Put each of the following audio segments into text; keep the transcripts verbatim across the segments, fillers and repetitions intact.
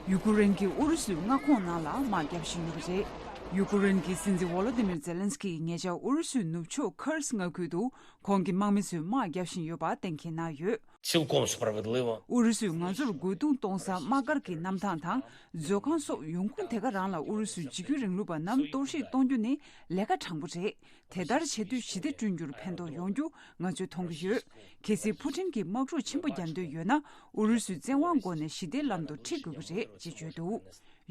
ཡུ་ཀེ་རེན་གྱིས་ཨུ་རུ་སུའི་མངའ་ཁོངས་ནང་ལ་དམག་བརྒྱབ་བཞིན་ཡོད་པ་རེད། ཡུ་ཀེ་རེན་གྱི་སྲིད་འཛིན་ཝོ་ལོ་ཏི་མིར་ཛེ་ལན་སི་ཀི་ཡིས་ཉེ་ཆར་ཨུ་རུ་སུའི་ནུབ་ཕྱོགས་ཁར་སི་མངའ་ཁུལ་དུ་ཁོང་གི་དམག་མི་ཚོས་དམག་བརྒྱབ་བཞིན་ཡོད་པ་གཏན་འཁེལ་གནང་ཡོད། Цілком справедливо. ཨུ་རུ་སུས་ང་ཚོར་རྒོལ་རྡུང་གཏོང་སར་དམག་སྒར་གྱི་གནམ་ཐང་དང་མཛོད་ཁང་སོགས་ཡོང་ཁུངས་དེ་ག་རང་ལ་ཨུ་རུ་སུའི་འཇིགས་སྐུལ་རིང་ལུགས་པ་རྣམས་གཏོར་བཤིག་གཏོང་རྒྱུ་ནི་ལས་ཀ་དྲང་པོ་རེད། དེ་ལྟར་བྱེད་དུས་ཞི་བདེ་བསྐྲུན་རྒྱུར་ཕན་ཐོགས་ཡོང་རྒྱུ་ང་ཚོས་མཐོང་གི་ཡོད། གལ་སྲིད་ཕུ་ཊིན་གྱིས་དམག་འཁྲུག་ཆེན་པོ་རྒྱག་འདོད་ཡོད་ན་ཨུ་རུ་སུས་བཙན་དབང་སྒོ་ནས་ཞི་བདེའི་ལམ་དུ་ཁྲིད་དགོས་ཀྱི་རེད་ཅེས་བརྗོད་འདུག་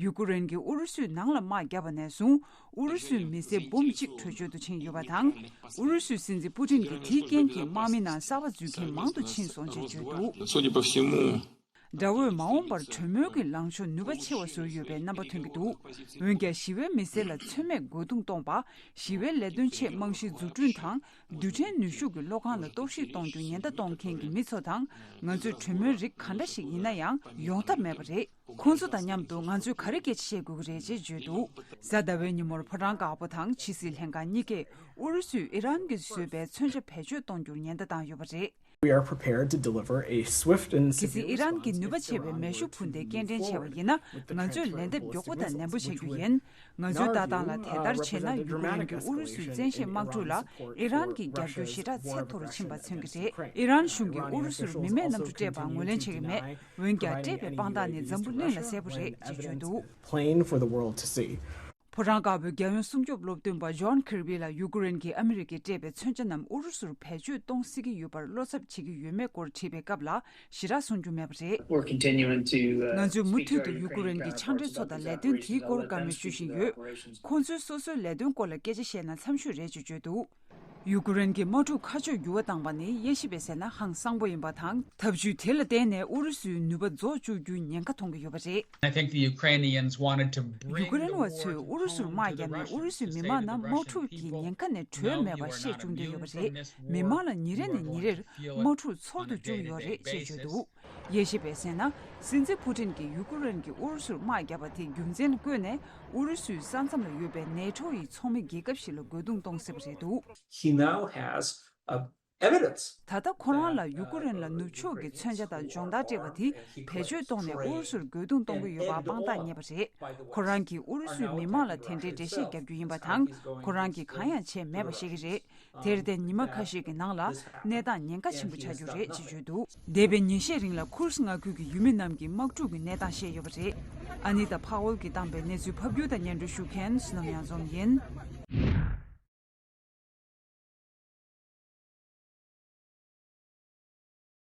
ཡུ་ཀེ་རེན་གྱིས་ཨུ་རུ་སུའི་ནང་ལ་དམག་བརྒྱབ་པ་ནས་བཟུང་ཨུ་རུ་སུའི་མི་སེར་འབུམ་གཅིག་བྲོས་བྱོལ་དུ་ཕྱིན་ཡོད་པ་དང་། ཨུ་རུ་སུའི་སྲིད་འཛིན་པུ་ཏིན་གྱིས་དེའི་རྐྱེན་གྱིས་དམག་མི་ནང་གསར་པ་འཛུལ་མཁན་མང་དུ་ཕྱིན་སོང་ཅེས་བརྗོད་འདུག Судя по всему, དགྲ་བོས་མ་འོངས་པར་གྲོས་མོལ་གྱི་ལངས་ཕྱོགས་ནུས་པ་ཆེ་བ་བཟོས་ཡོད་པའི་རྣམ་པ་ཐོན་གྱི་འདུག་འོན་ཀྱང་ཞི་བའི་མི་སེར་ལ་མཚོན་སྨད་རྒོལ་རྡུང་གཏོང་པ། ཞི་བའི་ལས་དོན་ཆེད་རྨང་གཞི་འཛུགས་སྐྲུན་དང་། རྡུལ་ཕྲན་ནུས་ཤུགས་ཀྱི་གློག་ཁང་ལ་གཏོར་བཤིག་གཏོང་རྒྱུ་ཉེན་བརྡ་གཏོང་མཁན་གྱི་མི་ཚོ་དང་ང་ཚོས་གྲོས་མོལ་རིགས་ག་འདྲ་ཞིག་ཡིན་ན་ཡང་ཡོང་ཐབས་མེད་པ་རེད། ཁོང་ཚོ་དང་མཉམ་དུ་ང་ཚོས་ག་རེ་སྐད་ཆ་བཤད་དགོས་ཀྱི་རེད་ཅེས་བརྗོད་འདུག་གཟའ་ཟླ་བའི་ཉིན་མོར་ཕོ་བྲང་དཀར་པོ་དང་ཕྱི་སྲིད་ལྷན་ཁང་གཉིས་ཀས་ཨུ་རུ་སུས་ཨི་རན་གྱིས་བཟོས་པའི་མཚོན་ཆ་བེད་སྤྱོད་གཏོང་རྒྱུར་ཉེན་བརྡ་བཏང་ཡོད་པ་རེད། We are prepared to deliver a swift and གལ་སྲིད་ཨི་རན་གྱིས་ནུས་པ་ཆེ་བའི་མེ་ཤུགས་འཕུར་མདེལ་སྐྱེལ་འདྲེན་བྱས་པ་ཡིན་ན་ང་ཚོས་ལན་འདེབས་མགྱོགས་པོ་དང་ནན་པོ་བྱ་རྒྱུ་ཡིན། ང་ཚོའི་ལྟ་སྟངས་ལ་དེ་ལྟར་བྱས་ན་ཡུ་ཀེ་རེན་གྱིས་ཨུ་རུ་སུའི་བཙན་ཤེད་དམག་འཁྲུག་ལ་ཨི་རན་གྱིས་རྒྱབ་སྐྱོར་ཞེ་དྲག་ཚད་མཐོ་རུ་ཕྱིན་པ་མཚོན་གྱི་རེད། ཨི་རན་གཞུང་གིས་ཨུ་རུ་སུར་མི་མེད་གནམ་གྲུ་སྤྲད་པར་ངོས་ལེན་བྱེད་ཀྱི་མེད། འོན་ཀྱང་སྤྲད་པའི་དཔང་རྟགས་ནི་འཛམ་བུ་གླིང་ལ་གསལ་པོ་རེད་ཅེས་བརྗོད་འདུག plain for the world to see. ཕོ་བྲང་དཀར་པོའི་རྒྱལ་ཡོངས་སྲུང་སྐྱོབ་སློབ་སྟོན་པ་ཇོན་ཁིར་བི་ལ་ཡུ་ཀེ་རེན་གྱིས་ཨ་མི་རི་ཀས་སྤྲད་པའི་མཚོན་ཆ་རྣམས་ཨུ་རུ་སུར་བེད་སྤྱོད་གཏོང་སྲིད་ཀྱི་ཡོད་པར་བློ་འཚབ་བྱེད་ཀྱི་ཡོད་མེད་སྐོར་དྲིས་པའི་སྐབས་ལ་ཞེ་དྲག་གསུང་རྒྱུ་མེད་པ་རེད། We're continuing to uh, ང་ཚོས་མུ་མཐུད་དུ་speak to our ཡུ་ཀེ་རེན་གྱི་ཕྱག་འབྲེལ་ཚོ་དང་ལས་དོན་དེའི་སྐོར་བཀའ་མོལ་ཞུ་བཞིན་ཡོད། ཁོང་ཚོའི་སོ་སོའི་ལས་དོན་སྐོར་ལ་སྐད་ཆ་བཤད་ན་འཚམ་ཤོས་རེད་ཅེས་བརྗོད་འདུག་ཡུ་ཀེ་རེན་གྱི་དམག་འཁྲུག་ཁ་ཕྱོགས་འགྱུར་བ་བཏང་པ་ནི་དབྱེ་ཞིབ་པས་ཟེར་ན་ཧང་སངས་པོ་ཡིན་པ་དང་། ཐབས་ཇུས་དེ་ལ་བརྟེན་ནས་ཨུ་རུ་སུའི་ནུས་པ་རྫོགས་བཅུག་རྒྱུའི་ཉེན་ཁ་མཐོང་གི་ཡོད་པ་རེད། I think the Ukrainians wanted to bring ཡུ་ཀེ་རེན་བ་ཚོས་ཨུ་རུ་སུར་དམག་བརྒྱབ་ནས་ཨུ་རུ་སུའི་མི་དམངས་རྣམས་དམག་འཁྲུག་གི་ཉེན་ཁ་ནས་གྲོལ་མེད་པ་བཤད་བཅུག་འདོད་ཡོད་པ་རེད། མི་དམངས་ལ་ཉིན་རེ་ནས་ཉིན་རེར་དམག་འཁྲུག་ཚོགས་སུ་བཅུག་ཡོད་རེད་ཅེས་བརྗོད་འདུག་དབྱེ་ཞིབ་པས་ཟེར་ན། སྲིད་འཛིན་ཕུ་ཏིན་གྱིས་ཡུ་ཀེ་རེན་གྱིས་ཨུ་རུ་སུར་དམག་བརྒྱབ་པ་དེ་རྒྱུ་མཚན་བཀོད་ནས་ཨུ་རུ་སུའི་ས་མཚམས་ལ་ཡོད་པའི་ནེ་ཊོ་ཡི་ཚོགས་མི་རྒྱལ་ཁབ་ཞིག་ལ་རྒོལ་རྡུང་གཏོང་སྲིད་པ་རེད་འདུག He now has a evidence. ད་ལྟ་ཁོ་རང་ལ་ཡུ་ཀེ་རེན་ལ་ནུབ་ཕྱོགས་ཀྱི་མཚོན་ཆ་དང་སྦྱོང་བརྡར་སྤྲད་པ་དེ་བེད་སྤྱོད་གཏོང་ནས་ཨུ་རུ་སུར་རྒོལ་རྡུང་གཏོང་གི་ཡོད་པ་དཔང་རྟགས་རྙེད་པ་རེད། ཁོ་རང་གིས་ཨུ་རུ་སུའི་མི་དམངས་ལ་དེ་འདྲའི་འགྲེལ་བཤད་རྒྱག་རྒྱུ་ཡིན་པ་དང་། ཁོ་རང་གིས་གང་ཡང་བྱས་མེད་པ་ཤེས་ཀྱི་རེད། དེར་བརྟེན་ཉི་མ་ཁ་ཤས་ཀྱི་ནང་ལ་གནས་སྟངས་ཉེན་ཁ་ཆེན་པོ་ཆགས་རྒྱུ་རེད་ཅེས་བརྗོད་འདུག་འདས་པའི་ཉིན་ཤས་རིང་ལ་ཁུར་སི་མངའ་ཁུལ་གྱི་ཡུལ་མི་རྣམས་ཀྱིས་དམག་འཁྲུག་གི་གནས་སྟངས་བཤད་ཡོད་པ་རེད། ཨ་ནི་ཏཱ་ཕ་ཝལ་གྱིས་བཏང་པའི་གནས་ཚུལ་ཕབ་སྒྱུར་དང་སྙན་སྒྲོན་ཞུ་མཁན་བསོད་ནམས་གཡང་འཛོམས་ཡིན།